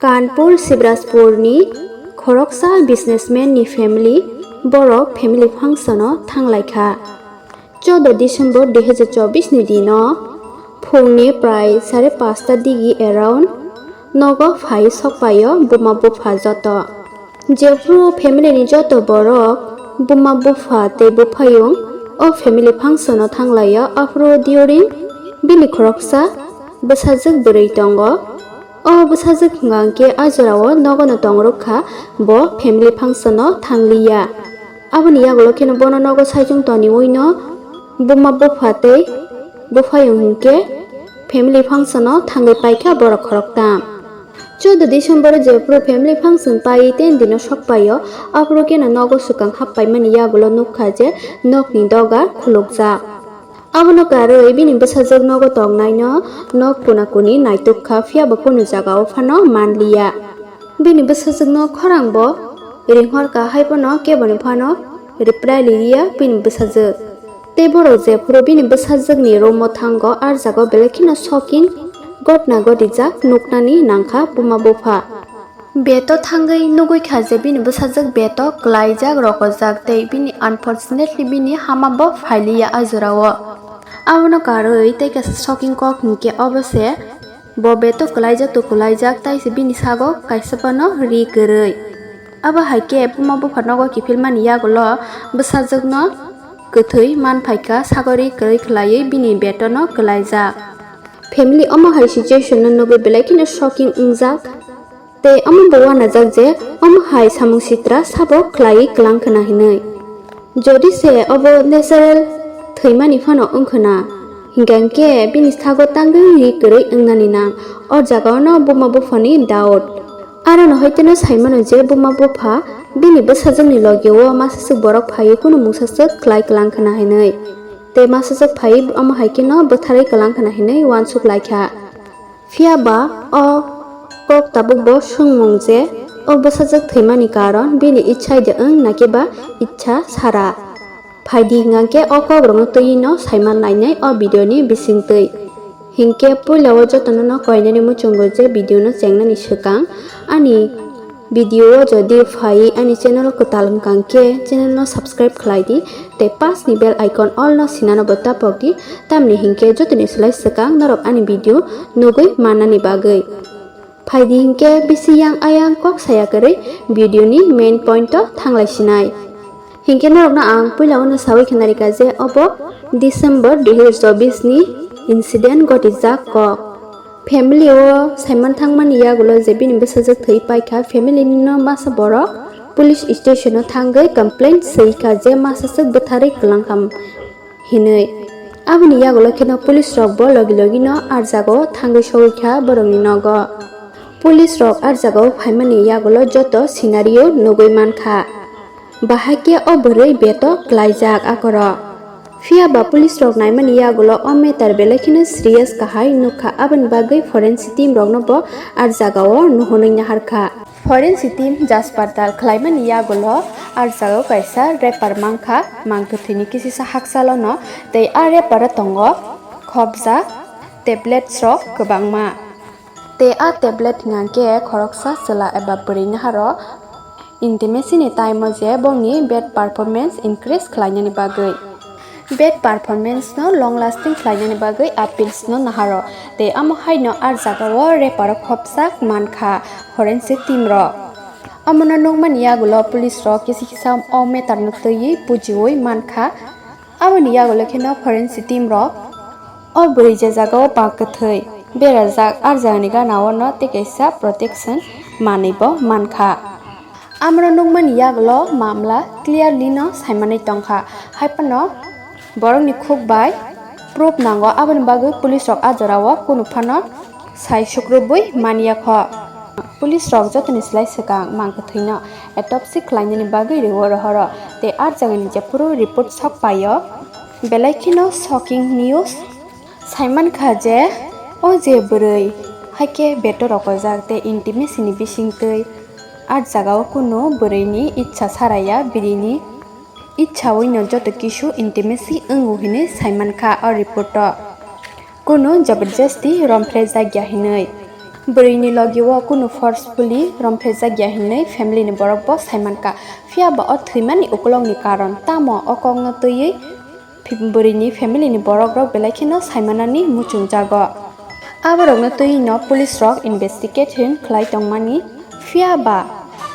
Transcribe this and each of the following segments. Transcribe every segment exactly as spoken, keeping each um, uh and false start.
Kanpur Shivrajpur ni khoroksa businessman ni family borok family function o thanglai kha. Choudo December dui hazar chobbish ni dino phungni prai sare pasta digi around nogo phai sokpaio buma bupha joto. Jephru family ni joto borok buma bupha tei buphayung o family function o thanglaio, aphuru during bini khoroksa bwsajwk bwrwi tongo. O bwsajwk hwnkha hwnkhe a jorao nogono tongrwk kha, bo family function o thangliya. Aboni yagulo kheno bono nogo saichung toniwi no buma bupha tei buphayung hinkhe family function o thangwi paikha borok khoroktham. Choudo December o jephru family function pai ten dino sokpaio, aphuru kheno nogo swkang happaimani yagulo nukha je nokni dogar khulukjak. Abono karwi bini bwsajwk nogo tongnaino nok kuna kuni naituk kha, phiya bo kunu jagao phano manliya. Bini bwsajwkno khorang bo ringhor kha, hai phano keboni phano reply liriya bini bwsajwk. Tei borok jephuru bini bwsajwkni room o thango, ar jagao belai kheno shocking ghotna ghotijak nuknani nangkha buma bupha. Beto thangwi nugwi kha je bini bwsajwk beto kwlaijak, rokojak tei bini unfortunately bini hama bo phailiya a jorao. Abono karwi tei kaisa shocking kok hinkhe obo se bo beto kwlaijak to kwlaijak, tei se bini sago kaisa phano ri kwrwi. Abo hai khe buma bupha nogo kiphilmani yagulo bwsajwkno kwthwi man phaikha, sago ri kwrwi khwlaiwi bini betono kwlaijak. Family omo hai situation no nugwi belai kheno shocking wngjak. Tei omo bo uanajak je omo hai samung sitra sabo khlaiwi kwlang khna hinwi. Jodi se obo natural thwimani phano wngkhwna, hinkha hinkhe bini sago tangwi ri kwrwi wngnani nang, o jagao no buma buphani doubt. Aro no hoiteno saimano je buma bupha bini bwsajwkni logio masaswk borok phaiwi kunu mungsaswk khlai kwlang khna hinwi. Tei masaswk phaiwi omo hai kheno bwtharwi kwlang khna hinwi uansuk laikha. Phiya ba o kok tabuk bo swngmung je o bwsajwk thwimani karon bini ichha de wng na khe ba ichha sara. Phaidi hwnkhe o kokrokno twiwi no saiman lainai o video ni bisingtwi. Hinkhe puila o jotono no koinani muchungo je video no chengnani swkang ani video o jodi phai ani channel kwtal wngkha khe channel no subscribe khlai di tei pas ni bell icon all no sinano bo tapok di, tamni hinkhe jotoni slai swkang norok ani video nugwi mannani bagwi. Phaidi hinkhe bisi yang ayang kok saya kwrwi video ni main point o thanglai sinai. Hinkhe norokno ang puila o no sawi khna rikha je obo December dui hazar chobbish ni incident ghotijak kok. Family o saiman thangmani yagulo je bini bwsajwk thwi paikha, family ni no masa borok police station o thangwi complaint swikha je masaswk bwtharwi kwlangkha hinwi. Aboni yagulo kheno police rok bo logi logi no ar jagao thangwi sogwi kha borokni nogo. Police rok ar jagao phaimani yagulo joto scenario nugwi mankha. Bahai khe o bwrwi beto klaijak akorok. Phiya ba police rok naimani yagulo o matter belai kheno serious kahai nukha, aboni bagwi forensic team rokno bo ar jagao nuhunwi naharkha. Forensic team jaspatal khlaimani yagulo ar jagao kaisa wrapper mankha, mang kwthwini kisisa hakchalono tei a wrapper o tongo khopjak tablets rok kwbangma. Tei a tablet hwnkhe khoroksa chwla eba bwrwi naharok intimacy ni time o je bongni bad performance increase khlainani bagwi. Bad performance no long lasting khlainani bagwi a pills no naharok. Tei amo haino a jagao wrapper o khopjak mankha forensic team rok. Omono nukmani yagulo police rok kisa kisa o matter no twiwi bujiwi mankha. Aboni yagulo kheno forensic team rok o bwrwi je jagao ba kwthwi berajak, ar jagani gana o no tei kaisa protection manwi bo mankha. Amoro nukmani yagulo mamla clearly no saimanwi tongkha, haiphano borokni khuk bai proof nango, aboni bagwi police rok a jorao kunu phano sai sukrubwi manya kho. Police rok jotoni slai swkang mang kwthwino autopsy khlainani bagwi rwo rohoro tei a jagani jephuru report sok paio. Belai kheno shocking news. Saimankha je o je bwrwi haikhe beto rokojak tei intimacy ni bisingtwi a jagao kunu bwrwini ichha saraya, birini ichhawi no joto kisu intimacy wngo hinwi saimankha o report o. Kunu jabardasti romphrejakya hinwi. Bwrwini logi o kunu forcefully romphejak ya hinwi family ni borok bo saimankha. Phiya ba o thwimani ukulok ni karon tamo o kok no twiwi phi-, bwrwini family ni borok rok belai kheno saimanani muchungjago. Aborok no twiwi no police rok investigation khlai tongmani. Phiya ba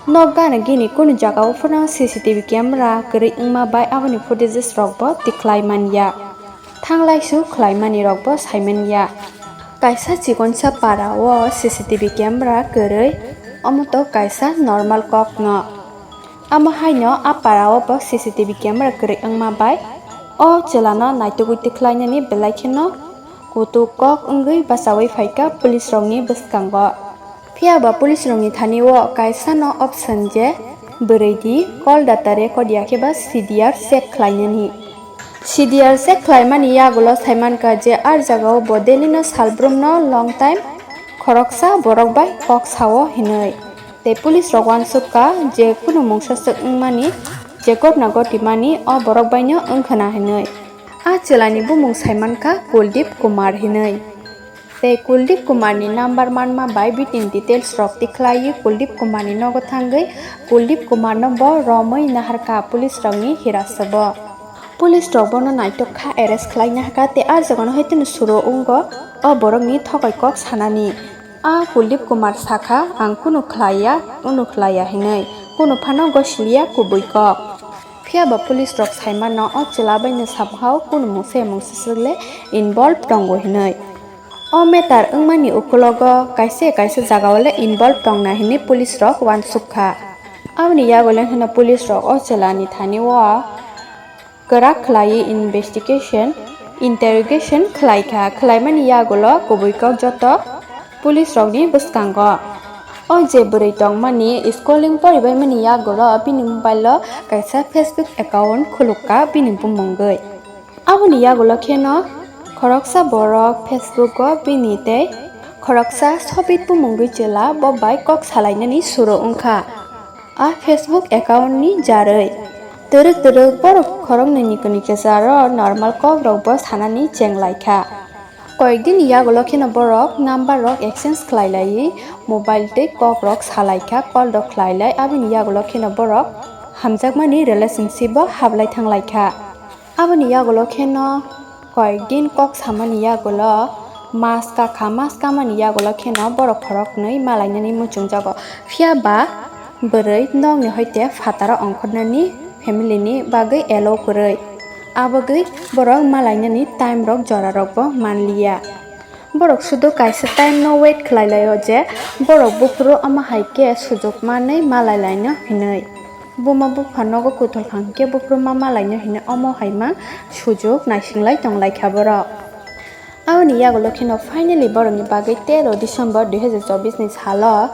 nok gana gini kunu jaga o phano C C T V camera kwrwi wngma bai aboni footages rok bo tikhlai manya. Thanglaisu khlaimani rok bo saimanya. Kaisa chikonsa para o C C T V camera kwrwi, omo to kaisa normal kok no. Amo haino a para o bo C C T V camera kwrwi wngma bai o chwla no naitugwi tikhlainani belai kheno kutuk kok wngwi bachaui phaikha police rokni bwskango. Phiya ba police rokni thani o kaisa no option je bwrwi di call data record ya khe ba C D R check khlainani. C D R check khlaimani yagulo saimankha je ar jagao bo daily no salbrum no long time khoroksa borok bai kok sao hinwi. Tei police rok uansukha je kunu mungsa swk wngmani je gotna gotimani o borok bai no wngkhwna hinwi. A chwlani bumung saimankha Kuldeep Kumar hinwi. Tei Kuldeep Kumar ni number manma bai bini details rok tikhlaiwi Kuldeep Kumar ni nogo thangwi Kuldeep Kumar no bo romwi naharkha police rokni hirasabo. Police rok bono naithok kha arrest khlaina hakha tei a jagano hai tini suro wngo o borokni thokai kok sanani. A Kuldeep Kumar sakha, "Ang kunu khlaiya, unu khlaiya," hinwi. Kunu phano gosiliya kubui kok. Phiya ba police rok saimano o chwla bai no somehow kunu mungsa mungsa swk le involve tongo hinwi. O matter wngmani ukulogo kaisa kaisa jagao le involve tongna hinwi police rok uansuk kha. Aboni yago le hwno police rok o chwla ni thani o kwrak khlaiwi investigation, interrogation khlai kha. Khlaimani yagulo kubui kok joto police rokni bwskango. O je bwrwi tongmani schooling poribaimani yagulo bini mobile o kaisa Facebook account khulukka bini bumungwi. Aboni yagulo kheno khoroksa borok Facebook o bini tei khoroksa Sobit bumungwi chwla bo bai kok salainani suro wngkha. A Facebook account ni jarwi twrwk twrwk borok khoroknwi ni kwnwi kwcharo normal kok rok bo sanani cheng lai kha. Koyek din ni yagulo kheno borok number rok exchange khlai laiwi mobile tei kok rok sa lai kha, call rok khlai lai, aboni yagulo kheno borok hamjakmani relationship o hap lai thang lai kha. Aboni yagulo kheno koyek din kok samani yagulo mas kakha, mas kamani yagulo kheno borok khoroknwi malainani muchungjago. Phiya ba bwrwi nokni hoite phataro ongkhornani family ni bagwi allow kwrwi. Abagwi borok malainani time rok jora rok bo manliya. Borok sudu kaisa time no wait khlai laio je borok buphuru omo hai khe sujuk manwi malai laino hinwi. Buma bupha nogo kuthul kha hwnkhe buphuru ma malaino hinwi omo hai ma sujuk naising lai tong lai kha borok. Aboni yagulo kheno finally borokni bagwi tero December dui hazar chobbish ni salo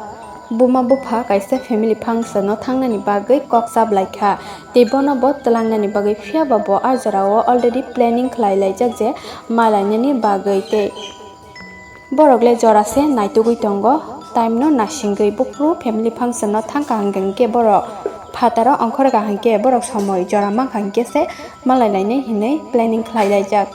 buma bupha kaisa family function no thangnani bagwi kok chap lai kha tei bono bo twlangnani bagwi, phiya ba bo a jorao already planning khlai laijak je malainani bagwi tei Borok le jora se naitugwi tongo, time no nasingwi buphuru family function no thang kaham hwnkhe borok phataro ongkhor kaham hwnkhe borok somoi jora mankha hwnkhe se malai lainai hinwi planning khlai laijak.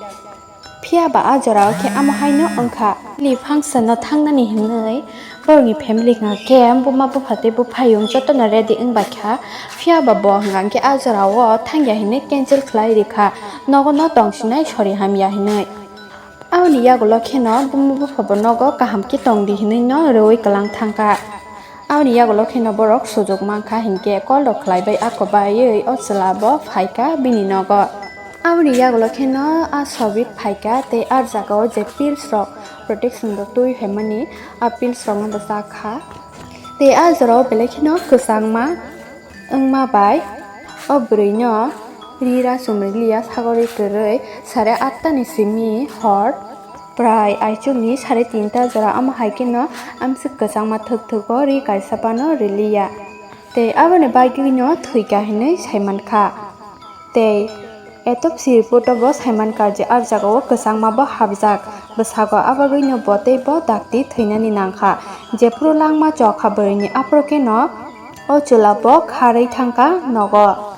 Phiya ba a jora o khe amo hai no wngkha. Family function no thangnani hinwi borokni family hwnkha khe buma bupha tei buphayung jotono ready wngbai kha, phiya ba bo hwnkha khe a jora o thangya hinwi cancel khlai rikha, nogo no tongsinai sori hamya hinwi. Aboni yagulo kheno buma bupha bo nogo kaham khe tong di hinwi no rwui kwlang thangkha. Aboni yagulo kheno borok sujuk mankha hinkhe call rok khlai bai ako baiwi o chwla bo phaikha bini nogo. Aboni yagulo kheno a Sobit phaikha tei a jagao je pills rok protection rok twi phaimani a pills rok no bo chakha. Tei a jorao belai kheno kwchangma wngma bai o bwrwino ri rachum riliya sagori kwrwi sare atta ni simi hor prai aichukni sare tinta jora, omo hai kheno amswk kwchangma thwk thwgo ri kaisa phano riliya tei aboni bagwino thwikha hinwi saimankha. Tei autopsy report o bo saimankha je a jagao kwchangma bo hapjak bwsago, abagwino bo tei bo dakti thwinani nangkha. Jephuru langma chokha bwrwini aphuru kheno o chwla bo kharwi thangkha nogo.